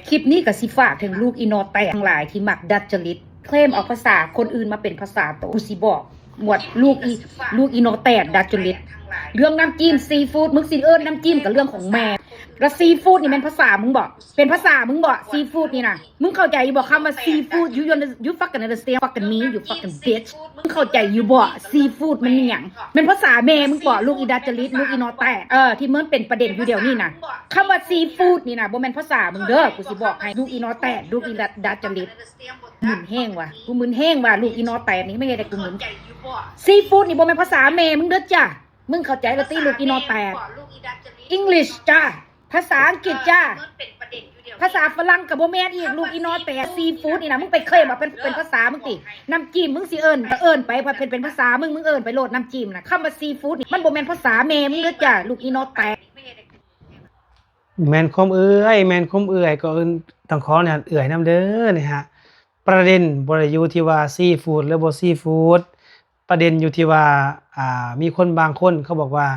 ຄລິບນີ້ກໍຊິຝາກເຖິງລູກອີ່ໜໍ່ແຕກທັງຫຼາຍທີ່ມັກດັດຈະລິດ ເຄລມເອົາພາສາຄົນອື່ນມາເປັນພາສາໂຕ. ກູຊິບອກໝວດລູກອີ່ ລູກອີ່ໜໍ່ແຕກດັດຈະລິດ ເລື່ອງນ້ຳຈິ້ມຊີຟູດ ມຶງຊິເອີ້ນນ້ຳຈິ້ມກໍເລື່ອງຂອງແມ່ ແລ້ວຊີຟູດນີ້ແມ່ນພາສາມຶງບໍ? ເປັນພາສາມຶງບໍ ຊີຟູດນີ້ນະ? ມຶງເຂົ້າໃຈຢູ່ບໍ ຄຳວ່າຊີຟູດ? You under- you fucking understand fucking me, you fucking bitch. ມຶງເຂົ້າໃຈຢູ່ບໍ ຊີຟູດມັນແມ່ນຫຍັງ? ແມ່ນພາສາແມ່ມຶງບໍ ລູກອີ່ດັດຈະລິດ ລູກອີ່ໜໍ່ແຕກ ເອີ ທີ່ມັນເປັນປະເດັນຢູ່ດຽວນີ້ນະ? ຄຳວ່າຊີຟູດນີ້ນະ ບໍ່ແມ່ນພາສາມຶງເດີ ກູຊິບອກໃຫ້ ລູກອີ່ໜໍ່ແຕກ ລູກອີ່ດັດຈະລິດ. ມຶນແຮງວ່າ ກູມຶນແຮງວ່າ ລູກອີ່ໜໍ່ແຕກນີ້ ແມ່ນເຮັດໃຫ້ກູມຶນ. ຊີຟູດນີ້ບໍ່ແມ່ນພາສາແມ່ມຶງເດີຈ້າ. ມຶງເຂົ້າໃຈລະຕິ ລູກອີ່ໜໍ່ແຕກ? English ຈ້າ ພາສາອັງກິດຈ້າ ພາສາຝຣັ່ງກໍບໍ່ແມ່ນອີກ ລູກອີ່ໜໍ່ແຕກ. ຊີຟູດນີ້ນະ ມຶງໄປເຄລມວ່າເປັນ ເປັນພາສາມຶງຕິ? ນ້ຳຈິ້ມ ມຶງຊິເອີ້ນກໍເອີ້ນໄປ ເພາະເປັນ ເປັນພາສາມຶງ ມຶງເອີ້ນໄປໂລດ ນ້ຳຈິ້ມນະ. ຄຳວ່າຊີຟູດນີ້ ມັນບໍ່ແມ່ນພາສາແມ່ມຶງເດີຈ້າ ລູກອີ່ໜໍ່ແຕກ. ແມ່ນຄວາມເອື້ອຍ ແມ່ນຄວາມເອື້ອຍ ກໍເອີ້ນ ຕ້ອງຂໍອະນຸຍາດເອື້ອຍນຳເດີນີ້ຮະ. ປະເດັນບໍ່ໄດ້ຢູ່ທີ່ວ່າຊີຟູດ ຫຼື ບໍ່ຊີຟູດ, ປະເດັນຢູ່ທີ່ວ່າ ອ່າ ມີຄົນບາງຄົນເຂົາບອກວ່າ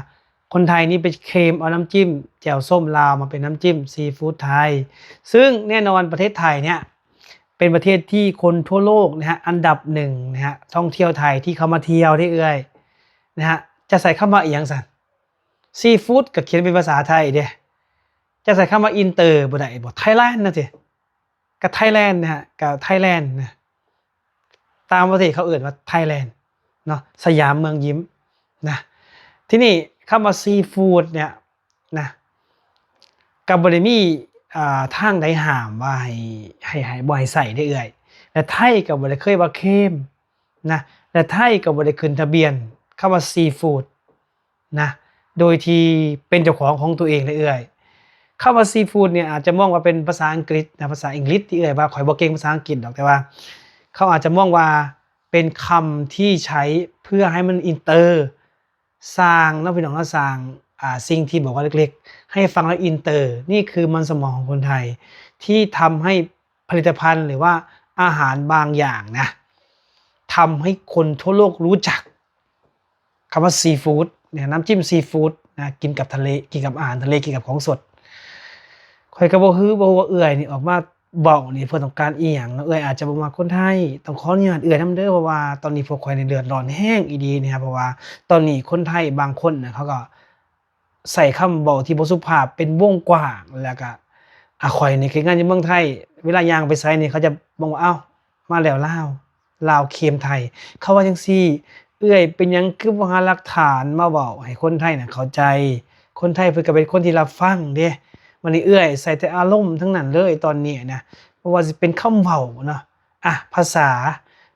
ຄົນໄທນີ້ໄປເຄລມເອົານ້ຳຈິ້ມແຈ່ວສົ້ມລາວມາເປັນນ້ຳຈິ້ມຊີຟູດໄທ, ຊຶ່ງແນ່ນອນປະເທດໄທເນີ້ຍ ເປັນປະເທດທີ່ຄົນທົ່ວໂລກນະຮະ ອັນດັບໜຶ່ງນະຮະ ທ່ອງທ່ຽວໄທທີ່ເຂົ້າມາທ່ຽວເດ້ເອື້ອຍນະຮະ. ຈະໃຊ້ຄຳວ່າອີ່ຫຍັງຊັ້ນ? ຊີຟູດກໍຂຽນເປັນພາສາໄທເດ້. ຈະໃຊ້ຄຳວ່າອິນເຕີບໍ່ໄດ້ບໍ? ໄທແລນນະຕິ? ກໍໄທແລນນະຮະ ກໍໄທແລນນະ. ຕ່າງປະເທດເຂົາເອີ້ນວ່າໄທແລນເນາະ ສະຫຍາມເມືອງຍິ້ມນະ. ທີນີ້ຄຳວ່າຊີຟູດເນີ້ຍນະ ກໍບໍ່ໄດ້ມີ ອ່າ ທາງໃດຫ້າມວ່າໃຫ້ ໃຫ້ ໃຫ້ ບໍ່ໃຫ້ໃຊ້ເດ້ເອື້ອຍ. ແລະ ໄທກໍບໍ່ໄດ້ເຄີຍວ່າເຄລມນະ ແລະ ໄທກໍບໍ່ໄດ້ຂຶ້ນທະບຽນຄຳວ່າຊີຟູດ ນະ ໂດຍທີ່ເປັນເຈົ້າຂອງຂອງຕົວເອງເລີຍເອື້ອຍ. ຄຳວ່າຊີຟູດນີ້ອາດຈະມອງວ່າເປັນພາສາອັງກິດນະ ພາສາອັງກິດ ທີ່ເອື້ອຍວ່າຂ້ອຍບໍ່ເກັ່ງພາສາອັງກິດດອກ, ແຕ່ວ່າເຂົາອາດຈະມອງວ່າເປັນຄຳທີ່ໃຊ້ເພື່ອໃຫ້ມັນອິນເຕີ ສ້າງເນາະ ພີ່ນ້ອງເນາະ ສ້າງ ອ່າ ສິ່ງທີ່ບອກວ່າເລັກໆ ໃຫ້ຟັງແລ້ວອິນເຕີ. ນີ້ຄືມັນສະໝອງຂອງຄົນໄທ ທີ່ທຳໃຫ້ຜະລິດຕະພັນ ຫຼືວ່າອາຫານບາງຢ່າງນະ ທຳໃຫ້ຄົນທົ່ວໂລກຮູ້ຈັກ ຄຳວ່າຊີຟູດເນຍ ນ້ຳຈິ້ມຊີຟູດນະ ກິນກັບທະເລ ກິນກັບອາຫານທະເລ ກິນກັບຂອງສົດ. ຂ້ອຍກໍບໍ່ຮູ້ ບໍ່ຮູ້ວ່າເອື້ອຍນີ້ອອກມາເວົ້ານີ້ເພື່ອຕ້ອງການອີ່ຫຍັງເນາະ. ເອື້ອຍອາດຈະບໍ່ມັກຄົນໄທ ຕ້ອງຂໍອະນຸຍາດເອື້ອຍນຳເດີ ເພາະວ່າຕອນນີ້ພວກຂ້ອຍນີ້ເດືອດຮ້ອນແຮງອີ່ຫຼີນີ້ ເພາະວ່າຕອນນີ້ຄົນໄທບາງຄົນນະ ເຂົາກໍໃຊ້ຄຳເວົ້າທີ່ບໍ່ສຸພາບ ເປັນວົງກວ້າງ ແລ້ວກໍ ອາ ຂ້ອຍນີ້ເຮັດງານຢູ່ເມືອງໄທ ເວລາຍ່າງໄປໃສນີ້ ເຂົາຈະບອກວ່າ ເອົ້າ ມາແລ້ວລາວ ລາວເຄມໄທ ເຂົາວ່າຈັ່ງຊີ້. ເອື້ອຍ ເປັນຫຍັງຄືບໍ່ຫາຫຼັກຖານມາເວົ້າໃຫ້ຄົນໄທນະເຂົ້າໃຈ? ຄົນໄທເພິ່ນກໍເປັນຄົນທີ່ຮັບຟັງເດ້. ບັດນີ້ເອື້ອຍໃສ່ແຕ່ອາລົມທັງນັ້ນເລີຍຕອນນີ້ນະ ບໍ່ວ່າຊິເປັນຄຳເວົ້າເນາະ ອາ ພາສາ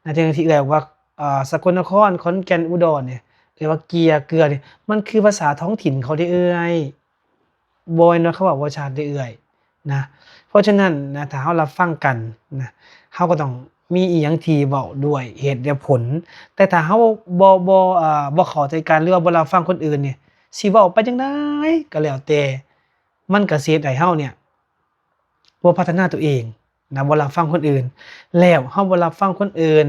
ນະ ທີ່ເອື້ອຍວ່າ ເອີ ສະກົນນະຄອນ ຂອນແກ່ນ ອຸດອນນີ້ ເອີ້ນວ່າເກຍ ເກືອນີ້ ມັນຄືພາສາທ້ອງຖິ່ນເຂົາເດ້ເອື້ອຍ. ບໍ່ແມ່ນວ່າເຂົາເວົ້າບໍ່ຊັດເດ້ເອື້ອຍນະ. ເພາະສະນັ້ນນະ ຖ້າເຮົາຮັບຟັງກັນນະ ເຮົາກໍຕ້ອງມີອີ່ຫຍັງທີ່ເວົ້າດ້ວຍເຫດແລະຜົນ. ແຕ່ຖ້າເຮົາບໍ່ ບໍ່ ເອີ ບໍ່ເຂົ້າໃຈກັນ ຫຼືວ່າບໍ່ຮັບຟັງຄົນອື່ນນີ້ ຊິເວົ້າໄປຈັ່ງໃດກໍແລ້ວແຕ່ ມັນກໍຊິເຮັດໃຫ້ເຮົານີ້ບໍ່ພັດທະນາຕົວເອງນະ, ບໍ່ຮັບຟັງຄົນອື່ນ. ແລ້ວເຮົາບໍ່ຮັບຟັງຄົນອື່ນ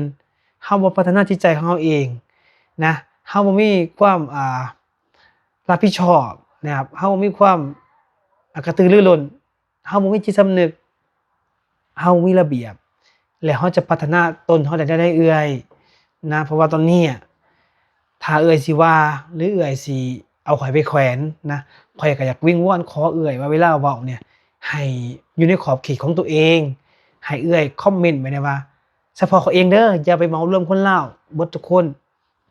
ເຮົາບໍ່ພັດທະນາຈິດໃຈຂອງເຮົາເອງນະ, ເຮົາບໍ່ມີຄວາມ ອ່າ ຮັບຜິດຊອບນະຄັບ, ເຮົາບໍ່ມີຄວາມ ອາ ກະຕືລືລົ້ນ, ເຮົາບໍ່ມີຈິດສຳນຶກ, ເຮົາບໍ່ມີລະບຽບ ແລ້ວເຮົາຈະພັດທະນາຕົນເຮົາໄດ້ແນວໃດເອື້ອຍນະ? ເພາະວ່າຕອນນີ້ ຖ້າເອື້ອຍຊິວ່າ ຫຼືເອື້ອຍຊິເອົາຂ້ອຍໄປແຂວນນະ, ຂ້ອຍກໍຢາກວິງວອນຂໍເອື້ອຍວ່າເວລາເວົ້ານີ້ ໃຫ້ຢູ່ໃນຂອບເຂດຂອງຕົວເອງ, ໃຫ້ເອື້ອຍຄອມເມັນໄວ້ແດ່ວ່າ ສະເພາະຂ້ອຍເອງເດີ, ຢ່າໄປເໝົາລວມຄົນລາວເບິດທຸກຄົນ.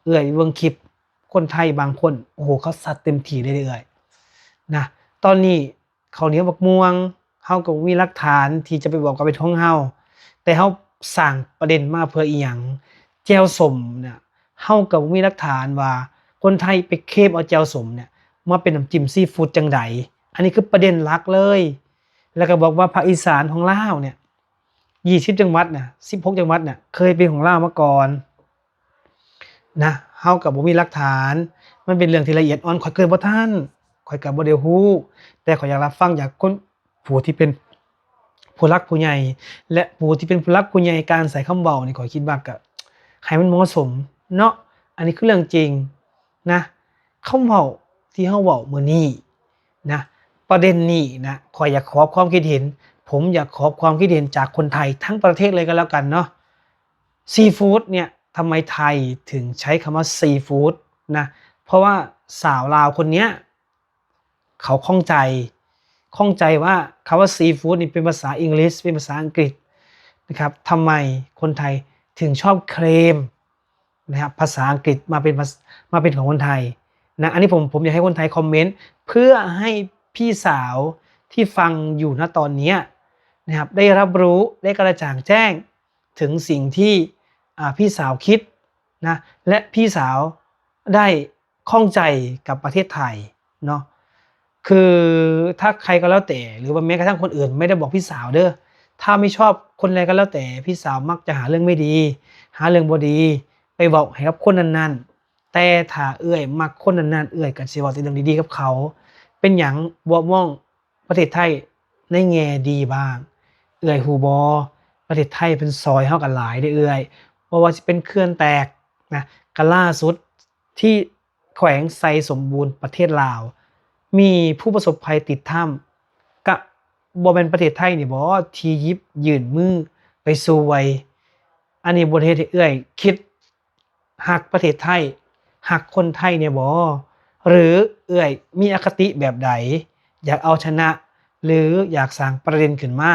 ເອື້ອຍເບິ່ງຄລິບຄົນໄທບາງຄົນ ໂອ້ໂຫ ເຂົາຊັດເຕັມທີ່ເລີຍເອື້ອຍນະ. ຕອນນີ້ເຂົ້າໜຽວບັກມ່ວງ ເຮົາກໍບໍ່ມີຫຼັກຖານທີ່ຈະໄປບອກວ່າເປັນຂອງເຮົາ, ແຕ່ເຮົາສ້າງປະເດັນມາເພື່ອອີ່ຫຍັງ? ແຈ່ວສົ້ມນະ ເຮົາກໍບໍ່ມີຫຼັກຖານວ່າຄົນໄທໄປເຄມເອົາແຈ່ວສົ້ມເນຍມາເປັນນ້ຳຈິ້ມຊີຟູດຈັ່ງໃດ. ອັນນີ້ຄືປະເດັນຫຼັກເລີຍ. ແລ້ວກໍບອກວ່າພາກອີສານຂອງລາວເນຍ ຊາວຫົກຈັງຫວັດນະ, ຊາວຫົກຈັງຫວັດນະ ເຄີຍເປັນຂອງລາວມາກ່ອນນະ. ເຮົາກໍບໍ່ມີຫຼັກຖານ, ມັນເປັນເລື່ອງທີ່ລະອຽດອ່ອນ. ຂ້ອຍເກີດບໍ່ທັນ, ຂ້ອຍກໍບໍ່ໄດ້ຮູ້, ແຕ່ຂ້ອຍຢາກຮັບຟັງຈາກຄົນ ຜູ້ທີ່ເປັນຜູ້ຫຼັກຜູ້ໃຫຍ່ ແລະ ຜູ້ທີ່ເປັນຜູ້ຫຼັກຜູ້ໃຫຍ່. ການໃຊ້ຄຳເວົ້ານີ້ ຂ້ອຍຄິດວ່າກໍໃຫ້ມັນເໝາະສົມເນາະ, ອັນນີ້ຄືເລື່ອງຈິງນະ. ຄຳເວົ້າທີ່ເຮົາເວົ້າມື້ນີ້ນະ, ປະເດັນນີ້ນະ, ຂ້ອຍຢາກຂໍຄວາມຄິດເຫັນ ผมอยากขอความคิดเห็นจากคนไทยทั้งประเทศเลยก็แล้วกันเนาะ ซีฟู้ดเนี่ย ทำไมไทยถึงใช้คำว่าซีฟู้ดนะ เพราะว่าสาวลาวคนเนี้ย เขาข้องใจ ข้องใจว่าคำว่าซีฟู้ดนี่เป็นภาษาอังกฤษ เป็นภาษาอังกฤษนะครับ ทำไมคนไทยถึงชอบเคลมนะครับ ภาษาอังกฤษมาเป็นภาษ- มาเป็นของคนไทยนะ อันนี้ผม- ผมอยากให้คนไทยคอมเมนต์ เพื่อให้พี่สาวที่ฟังอยู่ ณ ตอนเนี้ยนะครับ ได้รับรู้ ได้กระจ่างแจ้งถึงสิ่งที่ อ่า พี่สาวคิดนะ และพี่สาวได้ข้องใจกับประเทศไทยเนาะ คือถ้าใครก็แล้วแต่ หรือว่าแม้กระทั่งคนอื่น ไม่ได้บอกพี่สาวเด้อ ถ้าไม่ชอบคนใดก็แล้วแต่ พี่สาวมักจะหาเรื่องไม่ดี หาเรื่องบ่ดี ไปเว้าให้กับคนนั้นๆ แต่ถ้าเอื้อยมักคนนั้นๆ เอื้อยก็สิเว้าแต่เรื่องดีๆ กับเขา เป็นหยังบ่มองประเทศไทยในแง่ดีบ้าง เอื้อยฮู้บ่ ประเทศไทยเพิ่นซอยเฮาก็หลายเด้เอื้อย บ่ว่าสิเป็นเขื่อนแตกนะ ก็ล่าสุดที่แขวงไซสมบูรณ์ประเทศลาว มีผู้ประสบภัยติดถ้ำ กะบ่แม่นประเทศไทยนี่บ่ที่หยิบยื่นมือไปช่วย อันนี้บ่เฮ็ดให้เอื้อยคิดฮักประเทศไทย ฮักคนไทยแหน่บ่ หรือเอื้อยมีอคติแบบใด อยากเอาชนะ หรืออยากสร้างประเด็นขึ้นมา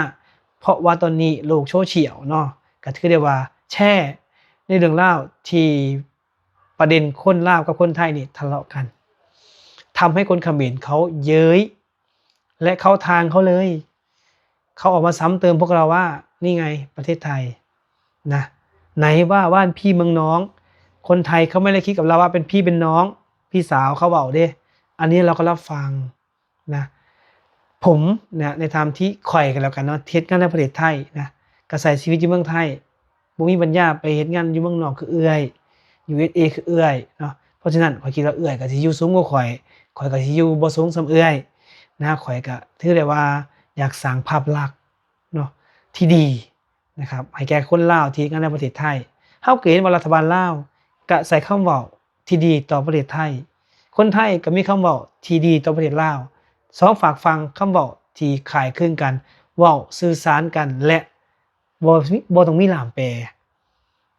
เพราะว่าตอนนี้โลกโซเชียลเนาะ ก็ถือได้ว่าแชร์ในเรื่องราวที่ประเด็นคนลาวกับคนไทยนี่ทะเลาะกัน ทำให้คนเขมรเขาเย้ย และเข้าทางเขาเลย เขาออกมาซ้ำเติมพวกเราว่า นี่ไงประเทศไทยนะ ไหนว่าบ้านพี่เมืองน้อง คนไทยเขาไม่ได้คิดกับเราว่าเป็นพี่เป็นน้อง พี่สาวเขาเว้าเด้ อันนี้เราก็รับฟังนะ ผมนะ ในทางที่ข้อยก็แล้วกันเนาะ เฮ็ดงานในประเทศไทยนะ ก็ใช้ชีวิตอยู่เมืองไทย บ่มีปัญญาไปเฮ็ดงานอยู่เมืองนอกคือเอื้อย ยูเอสเอ คือเอื้อยเนาะ เพราะฉะนั้นข้อยคิดว่าเอื้อยก็สิอยู่สูงกว่าข้อย ข้อยก็สิอยู่บ่สูงส่ำเอื้อยนะ ข้อยก็ถือได้ว่าอยากสร้างภาพลักษณ์เนาะ ที่ดีนะครับ ให้แก่คนลาวที่เฮ็ดงานในประเทศไทย เฮาก็เห็นว่ารัฐบาลลาวก็ใช้คำเว้าที่ดีต่อประเทศไทย คนไทยก็มีคำเว้าที่ดีต่อประเทศลาว สองฝากฝั่งคำเว้าที่คล้ายคลึงกัน เว้าสื่อสารกัน และ บ่- บ่ต้องมีล่ามแปล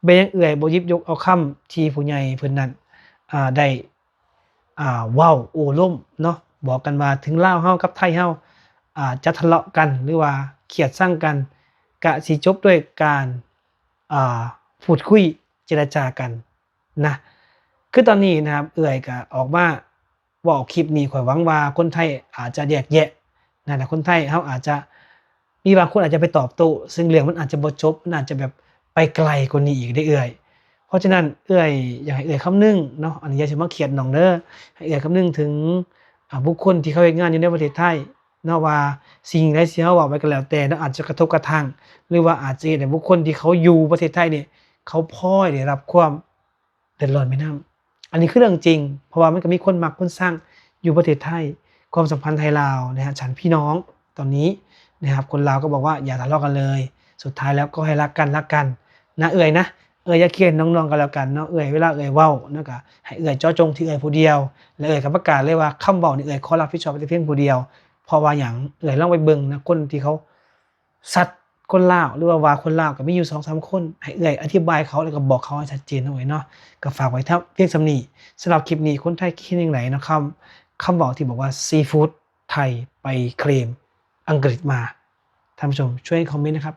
เป็นหยังเอื้อยบ่หยิบยกเอาคำที่ผู้ใหญ่เพิ่นนั้น อ่า ได้ อ่า เว้าโอ้ล้มเนาะ บอกกันว่าถึงลาวเฮากับไทยเฮา อ่า จะทะเลาะกัน หรือว่าเคียดชังกัน กะสิจบด้วยการ อ่า พูดคุยเจรจากันนะ คือตอนนี้นะครับ เอื้อยกะออกมา เว้าคลิปนี้ ข้อยหวังว่าคนไทยอาจจะแยกแยะ นั่นแหละ คนไทยเฮาอาจจะมีบางคนอาจจะไปตอบโต้ ซึ่งเรื่องมันอาจจะบ่จบ มันอาจจะแบบไปไกลกว่านี้อีกเด้เอื้อย เพราะฉะนั้นเอื้อยอยากให้เอื้อยคำนึงเนาะ อันนี้อย่าสิมาเคียดน้องเด้อ ให้เอื้อยคำนึงถึง อ่า บุคคลที่เขาเฮ็ดงานอยู่ในประเทศไทยเนาะ ว่าสิ่งใดที่เฮาเว้าไปก็แล้วแต่เนาะ อาจจะกระทบกระทั่ง หรือว่าอาจจะเฮ็ดให้บุคคลที่เขาอยู่ประเทศไทยนี่ เขาพลอยได้รับความ เดือดร้อนแม่น้ำ อันนี้คือเรื่องจริง เพราะว่ามันก็มีคนมักคนซังอยู่ประเทศไทย ความสัมพันธ์ไทยลาวนะฮะ ฉันพี่น้องตอนนี้นะครับ คนลาวก็บอกว่าอย่าทะเลาะกันเลย สุดท้ายแล้วก็ให้รักกัน รักกันนะเอื้อยนะ เอื้อยอย่าเคียดน้องๆ กันแล้วกันเนาะ เอื้อยเวลาเอื้อยเว้านะ ก็ให้เอื้อยเจาะจงที่เอื้อยผู้เดียว และเอื้อยก็ประกาศเลยว่าคำเว้านี่เอื้อยขอรับผิดชอบแต่เพียงผู้เดียว เพราะว่าหยัง เอื้อยลองไปเบิ่งนะ คนที่เขา ซัดคนลาว หรือว่าว่าคนลาวก็มีอยู่สองสามคน ให้เอื้อยอธิบายเขา แล้วก็บอกเขาให้ชัดเจนเอาไว้เนาะ ก็ฝากไว้เท่า- เพียงส่ำนี้ สำหรับคลิปนี้ คนไทยคิดจั่งใดเนาะ คำ- คำเว้าที่บอกว่า ซีฟู้ดไทยไปเคลมอังกฤษมา ท่านผู้ชมช่วยคอมเมนต์นะครับ